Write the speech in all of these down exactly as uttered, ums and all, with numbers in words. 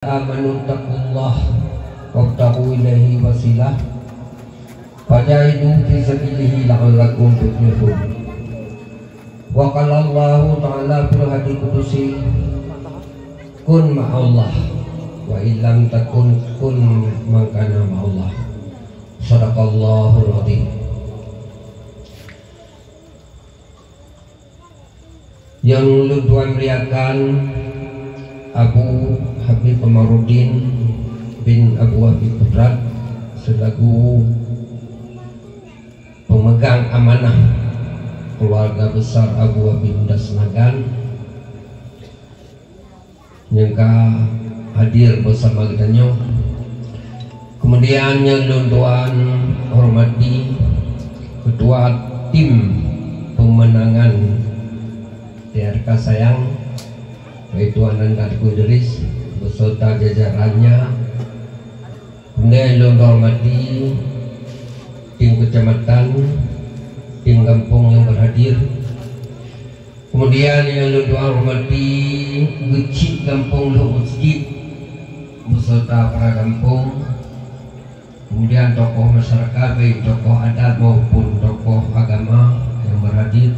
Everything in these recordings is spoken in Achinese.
Amanu taqullaha wabtaghu ilaihi wasilah. Fajahidu fi sabilihi la'allakum tuflihun. Wa qala Allahu ta'ala fil hadits qudusi, "Kun ma'allah, wa illam takun kun man kana ma'allah." Sadaqallahul adzim. Nyang lôn tuan muliakan, Abu Habib Komarudin bin Abu Habib Putra, selaku pemegang amanah keluarga besar Abu Habib Muda Senagan, nyang ka hadir bersama geutanyoe. Kemudian nyang lôn tuan hormati Ketua Tim Pemenangan T R K Sayang, yaitu Ananda Teungku Idris beserta jajarannya. Kemudian lôn hormati tim kecamatan, tim gampông nyang berhadir. Kemudian nyang lôn tuan hormati geuchik gampông Lhok Masjid beserta para gampông. Kemudian tokoh masyarakat, baik tokoh adat maupun tokoh agama yang berhadir.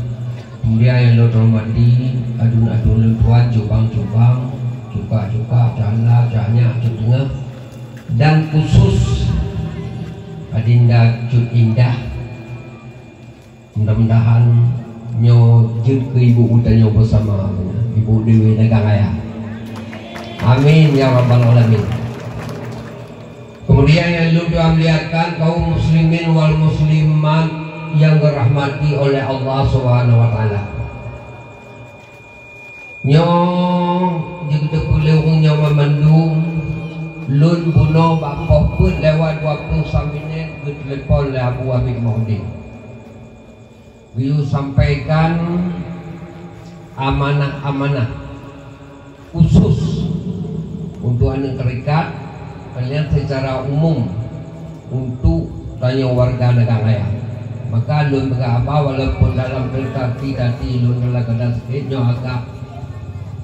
Kemudian nyang lôn hormati adun-adun lôn tuan, cubang-cubang, cuka-cuka, cahla, cahnya, cut teungoh, dan khusus Adinda Cut Indah. Mudah-mudahan nyoe jeuet keu ibu geutanyoe beusama, ibu Dewi Nagang Raya. Amin ya rabbal alamin. Kemudian nyang lôn tuan muliakan kaum muslimin wal muslimat yang dirahmati oleh Allah Subhanahu wa taala. Nyoe jeuet teupeuleueng nyoe mandum, lôn bunoe bak poh peuet lewat dua ploh sa minét geutelepon lé Abu Habib Muhyiddin. Geuyue sampaikan amanah-amanah khusus untuk aneuk tarekat, kalian secara umum untuk tanyoe warga Nagang Raya. Maka lôn peugah haba walaupun dalam teuka hati lôn dalam keuadaan sakét nyoe agak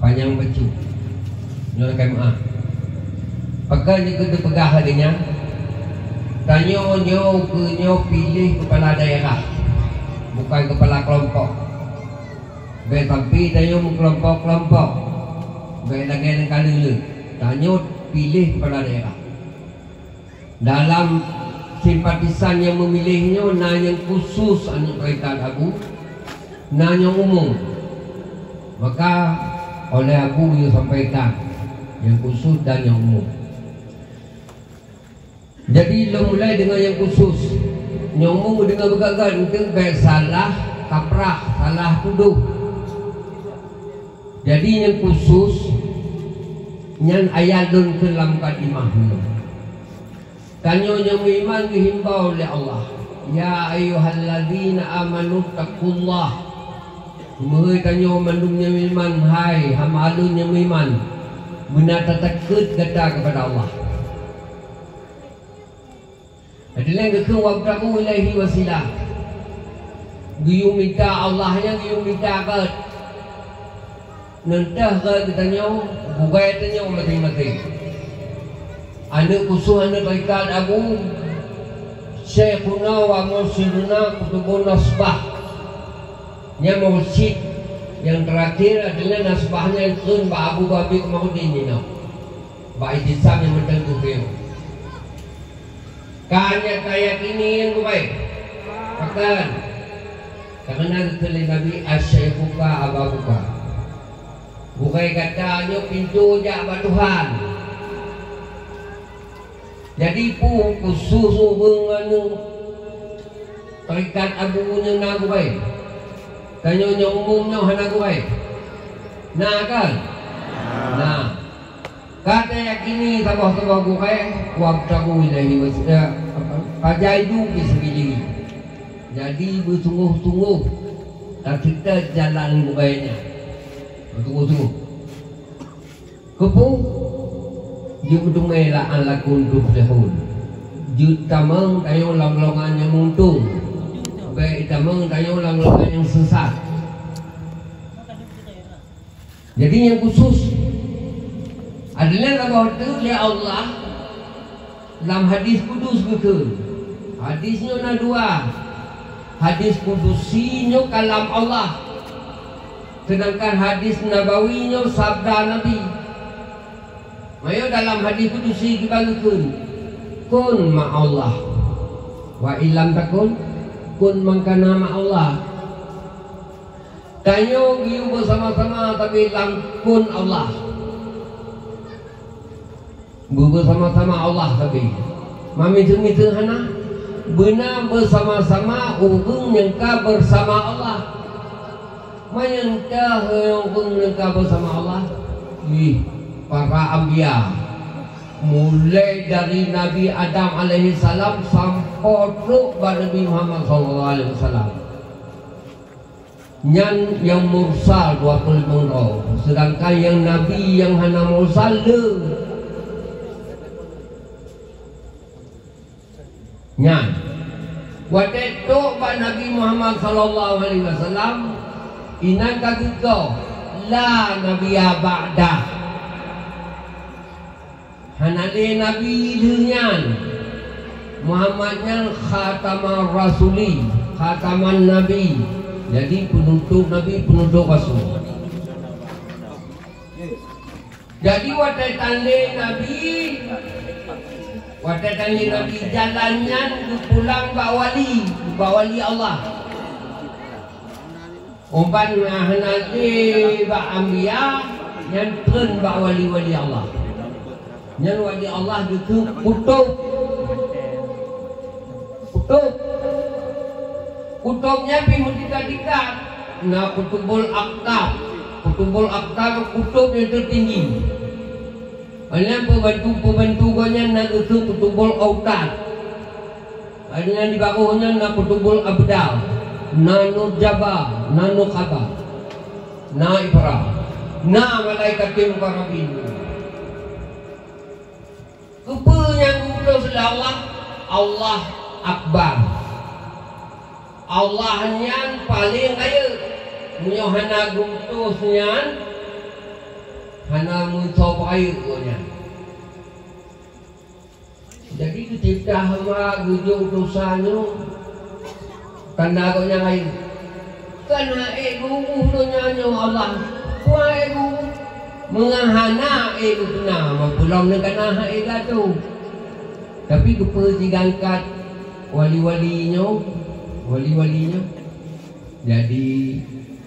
panyang bacut. Nyoe ka meu'ah. Pakon jeuet keu teupeugah lagèe nyan? Tanyoe nyoe keu nyoe piléh keupala daerah, bukan keupala keulompok. Bèk sampai tanyoe meukeulompok-keulompok. Bèk lagèe nyang ka lheueh-lheueh. Tanyoe piléh keupala daerah. Dalam simpatisan nyang meumiléh nyoe na nyang khusus aneuk tarekat Abu, na nyang umum. Maka oleh Abu geuyue sampaikan nyang khusus dan nyang umum. Jadi lôn mulai deungon nyang khusus. Nyang umum deungon beugöt-göt, eunteuk bèk salah kaprah, salah tudoh. Jadi nyang khusus nyan ayat lôn kheun lam mukadimah nyoe. Tanyoe nyang meuiman geuhimbau lé Allah, "Ya ayyuhalladzina amanu taqullaha." Meuhôi tanyoe mandum nyang meuiman, hai hamba Lôn nyang meuiman, beuna tatakot gata keupada Allah. Adak lé geukheun, "Wabtaghu ilaihi wasilah." Geuyue mita Allah nyan, geuyue mita gét. Neuteuh geutanyoe, gurèe tanyoe maséng-maséng. Aneuk khusus aneuk tarekat Abu, Syekhuna wa Mursyiduna Qutbun Nasbah. Nyan mursyid nyang teurakhé adalah nasbah nyang kheun bak Abu Habib Muhyiddin nyoe. Bak Ihtisam nyang mantong teuh. Ka nyan tayakini nyang gurèe. Pakon? Karena geukheun lé Nabi, "Asyaikhuka ababuka." Gurèe gata nyoe pintoe jak bak Tuhan. Jadi peue khusus ureueng aneuk tarekat Abu nyoe na gurèe? Tanyoe nyang umum nyoe hana gurèe? Na kan? Na. Ka tayakini saboh-saboh gurèe, "Wabtaghu ilaihi wasilah, fajahidu fi sabilihi." Jadi beusunggoh-sunggoh taseutôt jalan gurèe nyan. Beusunggoh-sunggoh. Keupeue? Jeuet meuteumé la'allakum tuflihun. Jeuet tamong tanyoe lam golongan nyang meuuntông. Bèk tamong tanyoe lam golongan nyang seusat. Jadi nyang khusus Adeuh lé saboh teuk lé Allah lam hadis kudus geukheun. Hadis nyoe na dua. Hadis kudusi nyoe kalam Allah. Seudangkan hadis nabawi nyoe sabda Nabi. Meunyoe dalam hadis kudusi kiban geukheun, "Kun ma Allah, wa illam takun, kun man kana ma Allah." Tanyoe geuyue beusama-sama tapi lam kun Allah. Beu-, beusama-sama Allah tapi. Mamiseue-miseue hana. Beuna beusama-sama ureuëng nyang ka beusama Allah. Manyang ka ureuëng nyang ka beusama Allah? Ih, para anbiya. Mulai dari Nabi Adam alaihissalam sampoe trok bak Nabi Muhammad sallallahu alaihi wasallam. Nyan nyang mursal dua puluh lima droe, seudangkan nyang nabi nyang hana mursal le. Nyan, watée trok bak Nabi Muhammad sallallahu alaihi wasallam, inan ka geugoh, "La nabiyya ba'dah." Hana lé nabi lheueh nyan. Muhammad nyan khataman rasuli, khataman nabi. Jadi, penutup nabi, penutup rasul. Jadi, watée tan lé nabi, watée tan lé nabi, jalan nyan geupulang bak wali, bak wali Allah. Uban hana lé bak anbiya, nyan treun bak wali-wali Allah. Nyan wali Allah geukheun kutub. Kutub. Kutub nyan pih meutingkat-tingkat. Na kutubul aktab. Kutubul aktab kutub nyang teutinggi. Nyan peubantu-peubantu gobnyan na geukheun kutubul autad. Nyan di barôh nyan na kutubul abdal, na nujaba, na nukhaba, na ibra, na malaikatil muqarrabin. Keupeue nyang geuutus lé Allah? Allah Akbar. Allah nyan paleng rayeuk. Meunyoe hana geuutus nyan, hana meusoe rayeuk gobnyan. Jadi, keutika hamba geujok desya nyoe, tanda gobnyan rayeuk. Kan hana ék geuueh donya nyoe Allah. Peue hana ék geuueh? Meunyoe hana ék geupeuna, meupeulom neuh kana hana ék geuatoe. Tapi keupeue jigangkat wali-wali nyoe, wali-wali nyoe? Jadi,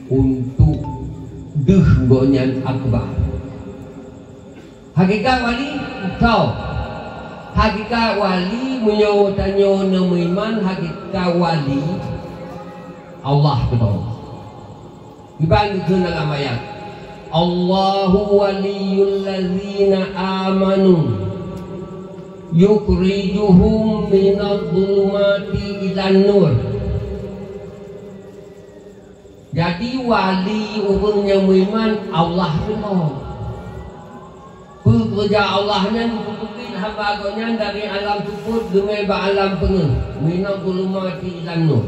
untuk deuh gobnyan akbar. Hakikat wali, tau. Hakikat wali, meunyoe tanyoe neumeuiman, hakikat wali, Allah keudroe. Iban geukheun dalam ayat, "Allahu waliyul ladzina amanu, yukhrijuhum minadh dhulumati ilan nur." Jadi, wali ureuëng nyang meuiman Allah keudroe. Peue keureuja Allah nyan geupeubiet hamba gobnyan dari alam seupôt geumé bak alam peungeuh, minadh dhulumati ilan nur.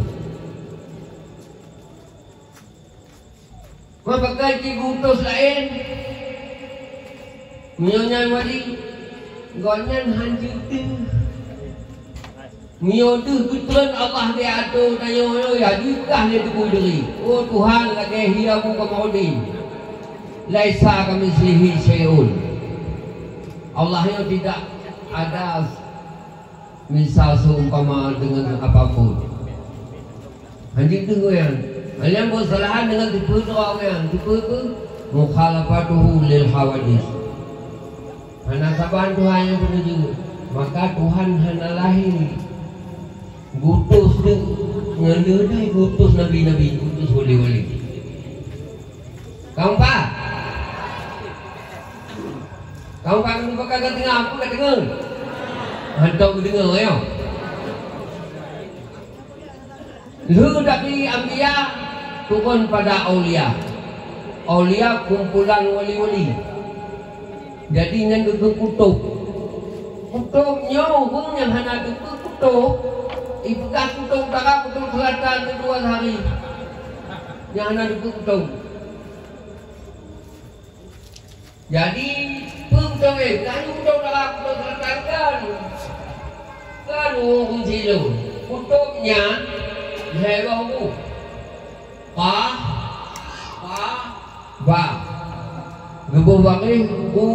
Meupakat jih geuutus laén, meunyoe nyan wali, gobnyan han jeuet deuh. Meunyoe deuh geutreun Allah di ateueh tanyoe nyoe, ya jikah lé Teungku Idris, "Oh Tuhan, lagée hi Abu Kamarudin, laisa kamitslihi syai'un." Allah nyoe tidak ada misal seumpama dengan apapun. Hanjeuet deuh nyan. Hanya beusalahan dengan tipe droe nyan, tipe keu mukhalafatuhu lil hawadis. Hana saban Tuhan nyang peuneujeuet, maka Tuhan hana lahé. Geuutus deuh, ngon deuh gutus nabi-nabi, gutus wali-wali. Ka muphom? Ka muphom, ka deungoe, ka deungoe? Hantom geudeungoe, yo. Lheueh dari anbiya turun pada aulia. Aulia kumpulan wali-wali. Jadi nyan geukheun kutub. Kutub nyoe ureuëng nyang hana teupeue kutub, ipeugah kutub utara, kutub seulatan, keudua hari. Nyang hana teupeue kutub. Jadi, peue Kutôb, eh, kan kutôb dalam kutôb selatan kan. Kan ureueng silo. Kutôb nyan lhèe boh bu. Pa, pa, ba. Geuboh baréh bu, bu,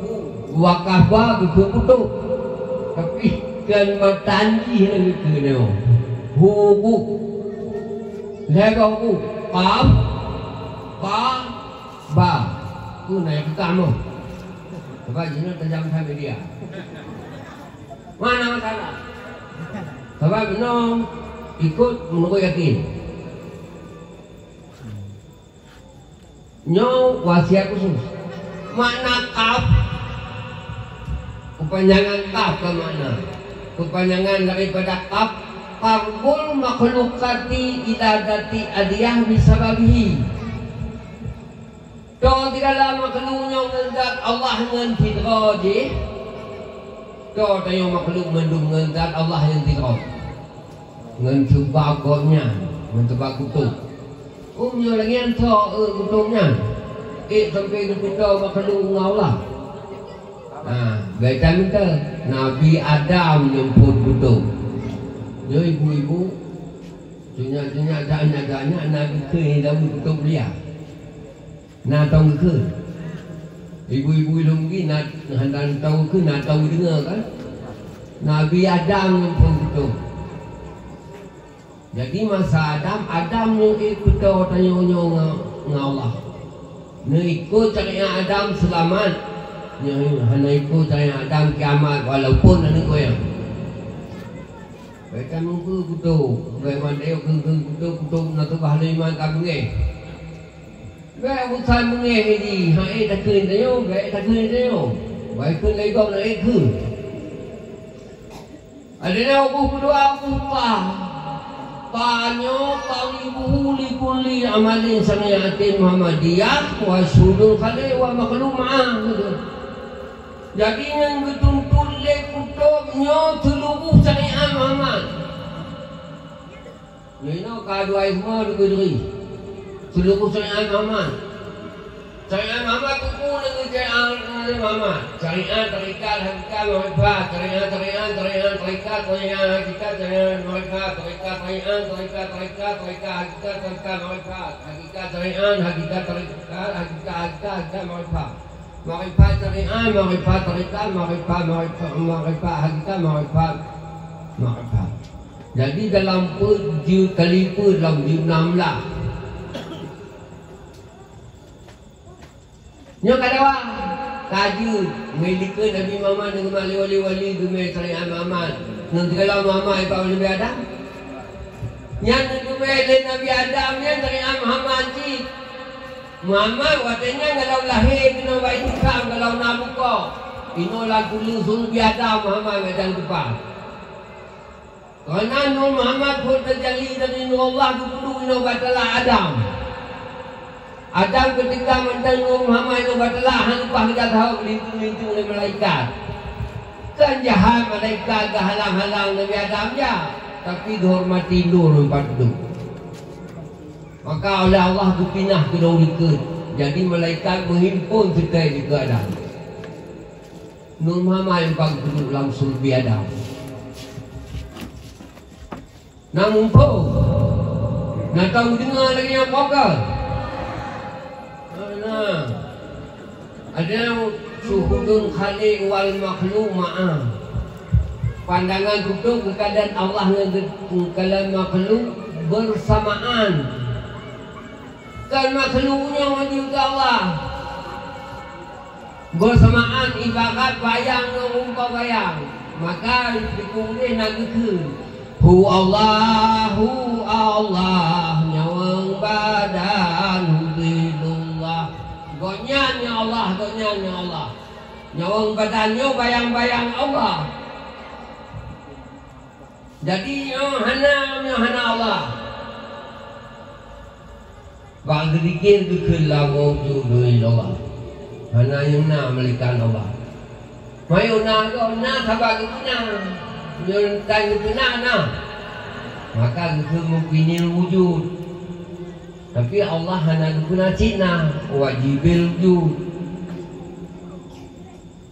bu. Wakaf ba geukheun kutôb. Tapi kan matan jih lagèe keu nyoe. Hu bu. Lhèe boh bu. Qaf, ba, ba. Peue na nyang peugah moh? Sabab jinoe tajam that media. Mana masalah? Sabab jinoe ikot meunurot yakin. Nyoe wasiat khusus. Makna qaf, keupanjangan qaf ka makna. Keupanjangan daripada qaf, qarbul makhluqati ila dzati adiyah bisababihi. Toh sigala makhluk nyoe ngon zat Allah ngon sidroe jih. Toh tanyoe makhluk mandum ngon zat Allah nyang sidroe. Ngon seubab gobnyan, ngon seubab kutôb. Uem nyoe lagèe nyan soe, eh, kutôb nyan? Eh, sampoe geupeutoe makhluk ngon Allah. Ha, gata mita, Nabi Adam nyang phôn kutôb. Nyoe ibu-ibu, sinyak-sinyak, tanyak-tanyak, na geukheun Daud kutôb mulia. Na tông geukheun. Ibu-ibu lôn geuh na, hana tông geukheun, na tông geudeungoe kan? Nabi Adam nyang phôn kutôb. Jadi masa Adam, Adam nyoe, eh, peutoe tanyoe nyoe ngon, ngon Allah. Neuikot syariat Adam seulamat. Nyoe hana ikot syariat Adam kiamat walaupun aneuk goyang. Bèk tamuphom kutôb, bèk mandé keu-keu kutôb, kutôb na tugaih lé iman ka beungéh. Bèk urusan beungéh jih, han ék takheun tanyoe, bèk takheun tanyoe. Bèk kheun lé gob na ék kheun. Adak nyoe buku dua buku pa. Pa nyoe ta'ribuhu li kulli amalin syariatin Muhammadiyah wa syuhudul khaliq wa makhluk ma'ah. Jadi nyang geutuntut lé kutôb nyoe seuluruh syariat Muhammad. Nyoe inoe ka dua ibu dua duri. Seuluruh syariat Muhammad. Syariat Muhammad tu pun lagèe syariat Nabi Muhammad. Syariat, tarekat, hakikat, makrifat. Syariat, syariat, syariat, tarekat, syariat, hakikat, syariat, makrifat. Tarekat, syariat, tarekat, tarekat, tarekat, hakikat, tarekat, makrifat. Hakikat syariat, hakikat tarekat, hakikat, hakikat, hakikat makrifat. Makrifat syariat, makrifat tarekat, makrifat, makrifat, makrifat hakikat, makrifat, makrifat. Jadi dalam peuet jeuet kali peuet lam jeuet nam blah. Nyoe ka dawa, ka jeuet, meulikot Nabi Muhammad nyang geumat lé wali-wali geumè syariat Muhammad. Ngon sigala Muhammad ibarat Nabi Adam. Nyan geumè lé Nabi Adam nyan syariat Muhammad cit. Muhammad watèe nyan golom lahé keunoe bak itikam golom na bukôk. Inoe lam tuléh sulbi Adam Muhammad meudan teupah. Kareuna Nur Muhammad phôn teujali dari Nur Allah geupeuduek inoe bak tala Adam. Adam keutika mantong Nur Muhammad inoe bak tala hana leupah geujak sahoe lintung-lintung lé malaikat. Kan jahat malaikat geuhalang-halang Nabi Adam jak, tapi geuhormati Nur nyan pat duek. Maka oleh Allah geupinah keunoe likot. Jadi malaikat meuhimpon seukai likot Adam. Nur Muhammad nyang pat geupeuduek lam sulbi Adam. Na muphom? Na tông deungoe lagèe nyan po ka? Na. Ada syuhudul khaliq wal makhluk ma'ah. Pandangan kutôb keuadaan Allah ngon keuadaan makhluk beursamaan. Kon makhluk nyoe wajéb keu Allah. Beursamaan ibarat bayang ngon rupa bayang. Maka dituléh na geukheun, "Hu Allah, hu Allah, nyawöng badan hu dhillullah." Gobnyan nyoe Allah, gobnyan nyoe Allah. Nyawöng badan nyoe bayang-bayang Allah. Jadi, nyoe hana, nyoe hana Allah. Bak geuzikir geukheun la maujudu illallah. Hana nyang na meulaékat Allah. Meunan gob na sabab geupeuna. Nyoe tan geupeuna na. Maka geukheun mungkinil wujud. Tapi Allah hana geupeuna cit na, wajibul wujud.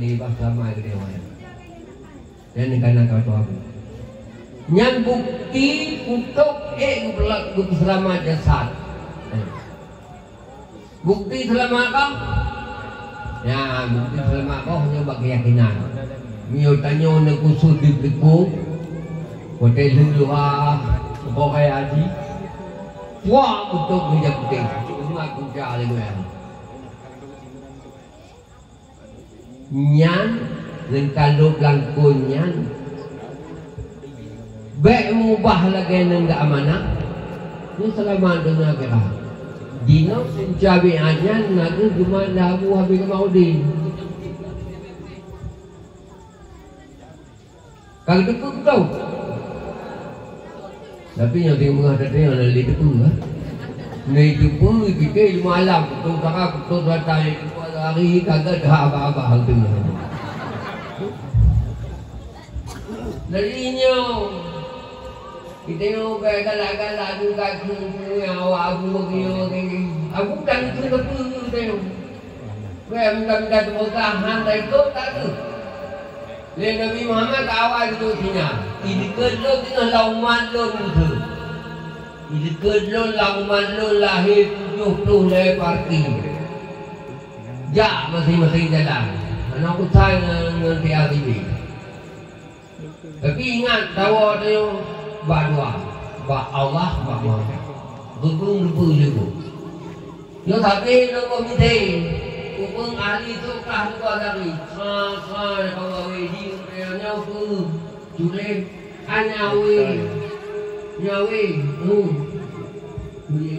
di bak seulama keudéh awaknyan. Nyan ka na ka tuha bu. Nyan bukti untuk ék geupeuseulamat jasad. Bukti seulamat boh? Ya, bukti seulamat boh nyoe bak keuyakinan. Meunyoe tanyoe neukusut di teuku, watée lheueh luha, boh kaya haji, puak beutôi meujak putéh, umat kuca lé goyang. Nyan, ngon kalon langkon nyan, bék mubah lagée ngon geuamanah, nyoe seulamat donya akhirat. Jinoe punca biát nyan na kheueh geumat lé Abu Habib Kamaludin. Ka geuteupeue beutôi. Tapi nyang tinggai meungaih teuntée hana lé teupeue, eh. Lé teupeue, pike ilmu alam, beutôi cara, beutôi serata, ilmu hari, ka gét haba-haba hal tu. Dari nyoe, kita nyoe galak-galak tu ka keu awak Abu Bakar, Abu kan tu teupeue tu. Wéh, mudah-mudahan semoga hana ikot tak tu. Lé Nabi Muhammad ka awai geudong sinyan. Idikeue lôn teungoh lam umat lôn meuseue. Idikeue lôn lam umat lôn lahé tujoh ploh lhée parti. Jak maséng-maséng jalan. Hana urusan ngon, ngon T A B B. Tapi ingat, dawa tanyoe bak dua, bak Allah, bak Muhammad. Geubeueng-geubeueng lé bu. Nyoe sabe lôn boh mité, ubeueng ahli sukah luwa dari. Sa-sa ya Allah weh, di nyoe peue? Culé. Hana weh. Nyoe weh. Hmm. Culé.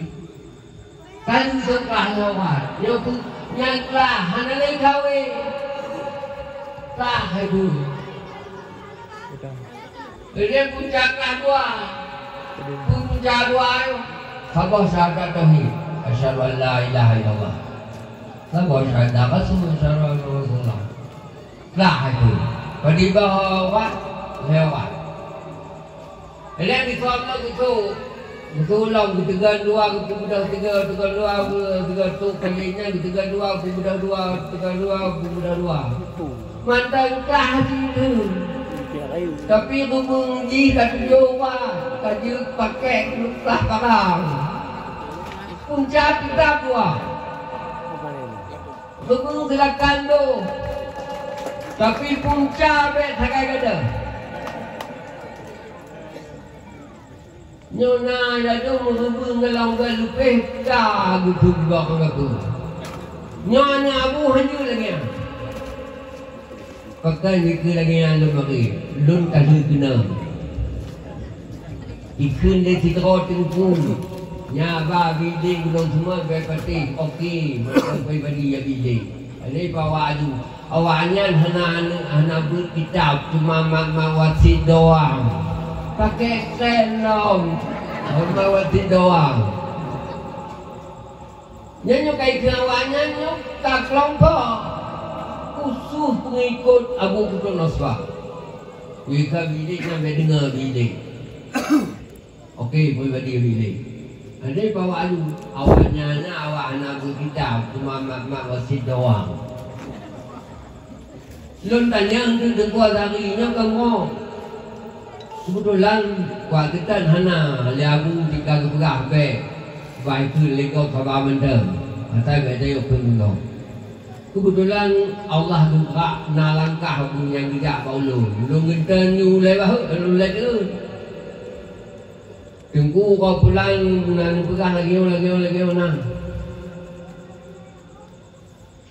Kan seuklah nyoe, nyoe pun nyang klah hana lé kawé. Klah hai bu. Kemudian puncak klah dua. Puncak dua, saboh syahadat tauhid. Asyhadu an la ilaha illallah. Saboh syahadat rasul, asyhadu anna Rasulullah. Klah hai bu. Padibah awak, lewat. Lheueh nyan di Suam nyoe geutôk, geutôk lom, geuteugon dua, geupeubeudoh tiga, geuteugon dua, geuteugon trôk, kali nyan geuteugon dua, geupeubeudoh dua, geuteugon dua, geupeubeudoh dua. Mantong klah jih tu. Tapi geubeueng jih ka tujoh uroe, ka jeuet pakèk keuneuk klah parang. Punca kitab dua. Geubeueng silakan dua. Tapi punca bèk sagai gadoh. Nyoe na ladôm meureubeuen ngon lam geuh leupeh ka geuteubiba ngon aku. Nyoe aneuk Abu hanjeuet lagèe nyan. Pakon jikheun lagèe nyan lôn marit, lôn ka lheueh keunong. Jikheun lé sidroe teungku, Nya ba bilék ulôn seumua bèk patéh, oke, mantong pribadi ya bilék. Jadi bawa aju. Awaknyan hana, hana beuet kitab, cuma mat-mat wasiet doang. Pakai sen lom. Mat wasiet doang. Nyan nyoe kai keu awaknyan nyoe ka keulompok khusus peungikot Abu Bakar Nasrah. Wika bilék nyan bèk deungoe bilék. Oke, pribadi bilék. Ada bawa aju. Awaknyan awak hana beuet kitab, cuma mat-mat wasiet doang. Lôn tanyong keu Teungku Azhari nyoe kamoe. Keubeutulan, kuat geutan hana lé Abu tika geupeugah bèk, bah kheun lé gob saba mantong. Asai bèk tayue kheun lé gob. Keubeutulan Allah geubrak na langkah Abu nyang geujak bak ulôn. Ulôn geutan nyoe ulèe bahut, ulôn lagèe. Teungku, kau pulang na neupeugah lagèe nyoe, lagèe nyoe, lagèe nyoe na.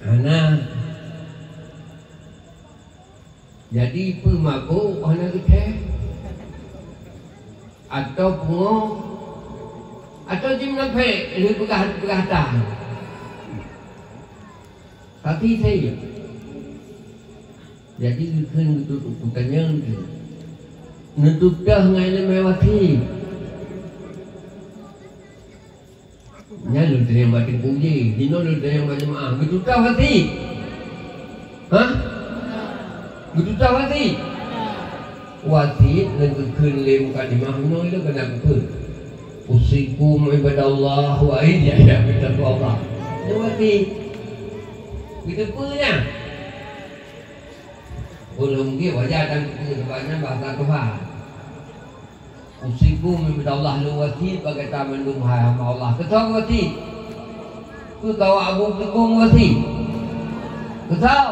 Hana. Jadi, peue mabök hana geuthèe? Atawa pungoh? Atawa jimunafék, lheueh peugah, peugah that? Tapi saya. Jadi, geukheun geutut-, geutanyong keu. Neututoh ngon ileumèe wasiet. Nyan lôn tanyong bak Teungku Uji, jinoe lôn tanyong bak jeumaáh. Geututoh wasiet? Hah? Geututoh wasiet? Wasiet nyang geukheun lé mukadimah nyoe lôn keunan geukheun. Usikum ibadallah wa iyaya bitaqwallah. Nyoe wasiet. Geuteupeue nyan? Ulôn geuh wajar dan keupeue, sabab nyan bahasa Tuhan. Usikum ibadallah, lôn wasiet bak gata mandum hai hamba Allah. Keu soe wasiet? Keu kawak Abu Teungku wasiet? Keu soe?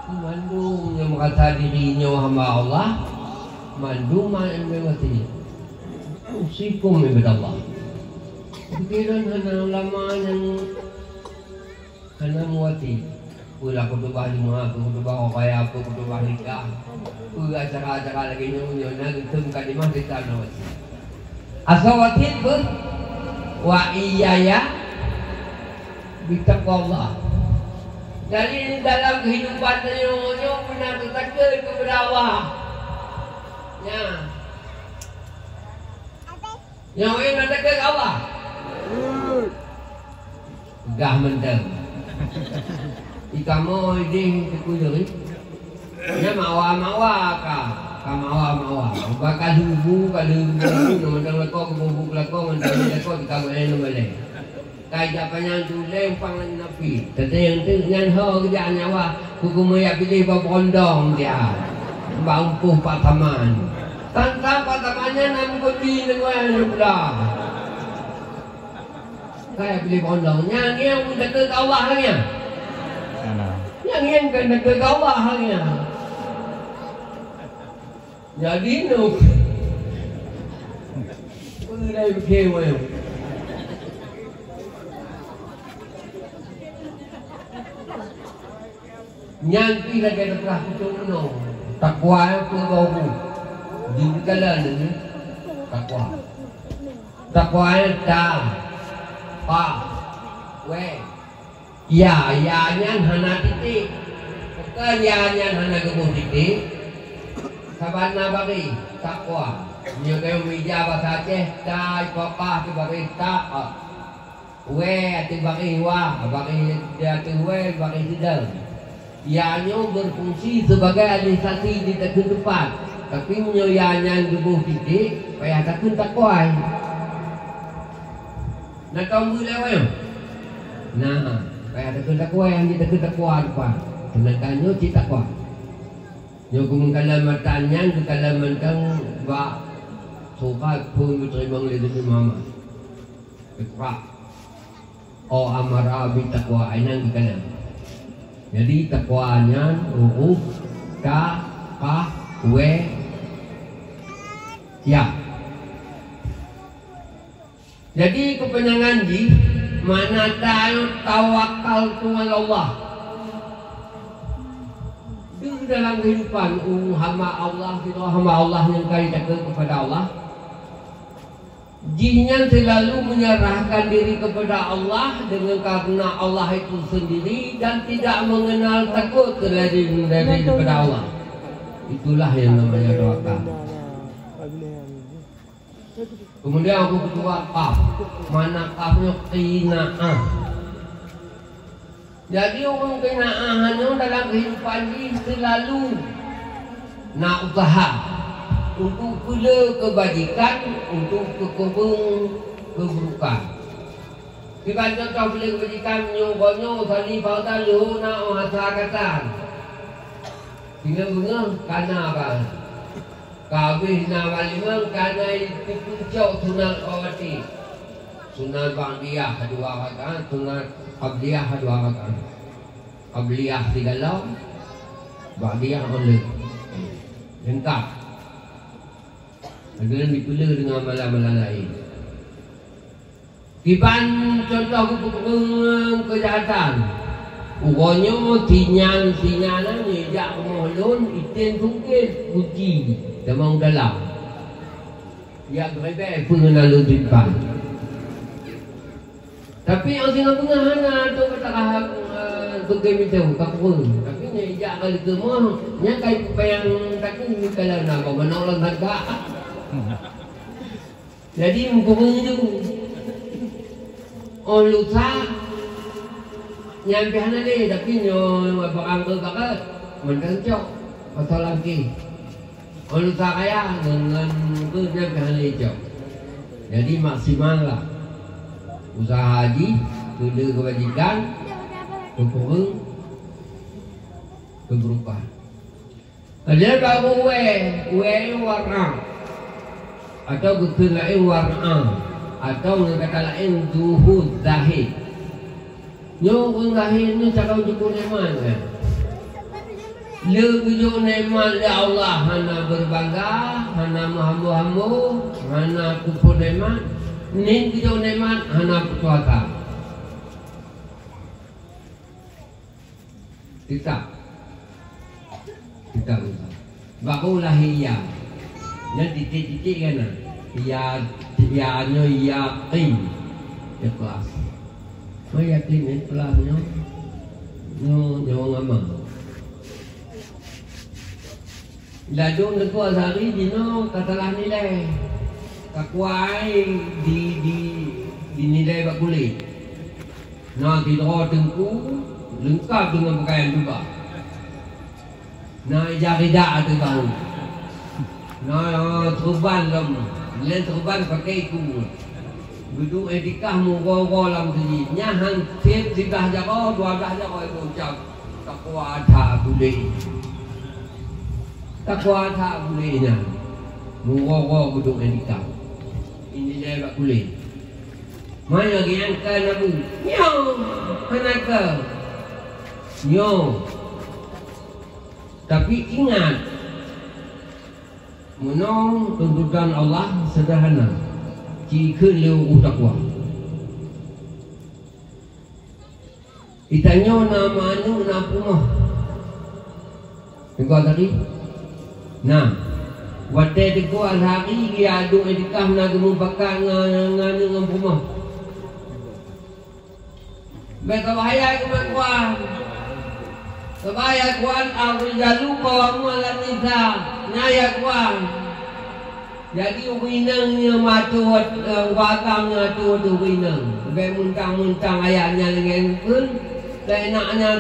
Keu mandum nyang meurasa diri nyoe hamba Allah, mandum hai wasiet. Usikum ibadallah. Pikiran hana ulama nyang Hana meuwasiet. Peue lah khutubah Jumaat, peue khutubah raya, peue khutubah nikah, peue acara-acara lagèe nyoe, nyoe na geukheun kalimah teuka na wasiet. Asoe wasiet peue? Wa iyaya bitaqwallah. Jadi, dalam kehidupan tanyoe nyoe beuna teutakot keupada Allah. Nya. Nyang laén na takot keu Allah? Peugah mantong. Di kamoe idéh Teungku Jori. Nyan mawa-mawa ka, ka mawa-mawa. Uba ka lheubu, ka lheubu, na mantong lakoe, geuboh-boh lakoe, mantong lakoe, di kamoe laén na malèe. Kai jak panyang tulèe umpang lagèe napi. Teuntèe teuk nyan ho geujak nyawa, keupeue jak piléh bak beurondong dia. Bak umpôh Pak Saman. Tantang Pak Saman nyan na meukeubie deungon nyan pula. Kai piléh beurondong. Nyan ngieng meutakot keu Allah lagèe nyan. Nyan ngieng keu takot keu Allah lagèe nyan. Jadi, nyoe. Peue lé keu wéh? Nyan pih lagèe teupeugah kutông meunoe. Takwa nyan peue gob bu? Di geukalon nyoe. Takwa. Takwa nyan ta, pa, wé. Ya, ya nyan hana titik. Pakon ya nyan hana geuboh titik? Sabab na baréh, takwa. Meunyoe geumeung ija basa Aceh, ta, ipapah ateueh baréh, ta, a. Wé ateueh baréh, wa, baréh di ateueh wé, baréh sidang. Ya nyoe beufungsi sibagai alisasi di takheun teumpat. Tapi meunyoe ya nyan geuboh titik, payah takheun takwa. Na tom beu lé awaknyan? Na, payah takheun takwa, nyang jiteukeue takwa rupa. Seudangkan nyoe cit takwa. Nyoe keumeung kalon mata nyan geukalon mantong bak surat phon geuteurimong lé Nabi Muhammad. Iqra. O amara bi takwa, inan geukalon. Jadi takwa nyan huruf ta, qaf, wé, ya. Jadi, keupeunyangan jih, makna ta nyoe tawakkaltu 'alallah. Di dalam kehidupan, ureueng hamba Allah, sidroe hamba Allah nyang ka jitakot keupada Allah, Jihnyan selalu menyerahkan diri kepada Allah dengan karena Allah itu sendiri dan tidak mengenal takut selain daripada Allah. Itulah yang namanya tawakal. Kemudian aku kedua, qaf. Makna qaf nyoe qinaah. Jadi, ureuëng keuneuk nyoe dalam kehidupan jih selalu na useuha untuk peuleueh keubajikan, untuk keukeubeueng keuburukan. Kiban contoh peuleueh keubajikan, nyoe uroe nyoe Sani Fauzan leuhô na óh asa katan. Singoh beungoh ka na ban. Ka abéh na walimah, ka na jipeucok sunat rawatib. Sunat ba'diyah dua rakaat, sunat qabliyah dua rakaat. Qabliyah sigohlom, ba'diyah óh lheueh. Leungkap. Lagée nyan jipeuleueh deungon amalan-amalan laén. Kiban contoh geupeureueng keujahatan. Uroe nyoe sinyan-sinyan nyan jak rumoh lôn, item sungkét kunci tamong dalam. Jak geurebek peue nyang na lôn simpan. Tapi nyang singoh beungoh hana, tu kata, eh, tu keu minta ka peue. Tapi nyan jak ka leukeumah, nyan ka ipeubayang takue kalau na bak manok lam tangka. Jadi, meukureueng ju. Óh lusa, nyan pih hana lé, tapi nyoe barang keu bakat, mantong cok, pasal lagi. Óh lusa raya, ngon, ngon, ngon, nyan pih hana lé cok. Jadi, maksimal lah. Useuha jih, peuleueh keubajikan, keukureueng, keuburukan. Ada baru wée, wée warna. Atau geukheun laén warna. Atau ngon kata laén zuhud, zahid. Nyoe ureuëng zahid nyoe cara jukuk nikmat, kan? Le geujok nikmat lé Allah, hana beubangga, hana meuhambo-hambo, hana kufur nikmat. Nin geujok nikmat, hana putus asa. Kitab. Kitab Musa. Baru lahé ya. Nyan titik-titik kan na. Ya, ya nyoe yakin. Ikhlas. Nyoe yakin ikhlas nyoe. Nyoe, nyoe ngamal. Ladôm Teungku Azhari jinoe ka salah nilai. Ka kuai di, di, dinilai bak kulét. Na sidroe teungku leungkap deungon peukayan jubah. Na ija rida ateueh bahu. Na turban lom, laén turban pakai iku. Geuduek iktikaf meugoe-goe lam sijih. Nyan han seb siblaih jaroe, dua blaih jaroe geucab. Takwa that kulét. Takwa that kulét nyan. Meugoe-goe geuduek iktikaf. Ini dia bak kulét. Manyang nyang ka nabu. Nyoe hana ka. Nyoe. Tapi ingat, meunoe tuntutan Allah seuderhana. Ci kheun lé ureuëng takwa. Geutanyoe na meuaneuk na peurumoh. Teungku Azhari? Na. Watée Teungku Azhari geuduek iktikaf na geumeupakat ngon, ngon aneuk ngon peurumoh. Bék tabahya keuman kuan. Tabahya kuan, ar-rijalu qawwamuna 'alan nisa. Nyan ya kuan. Jadi, ureuëng inong nyoe meuatur, eh, ureuëng agam nyoe atur ureuëng inong. Bék meuntang-meuntang ayat nyan ngon kheun, teuinok nyan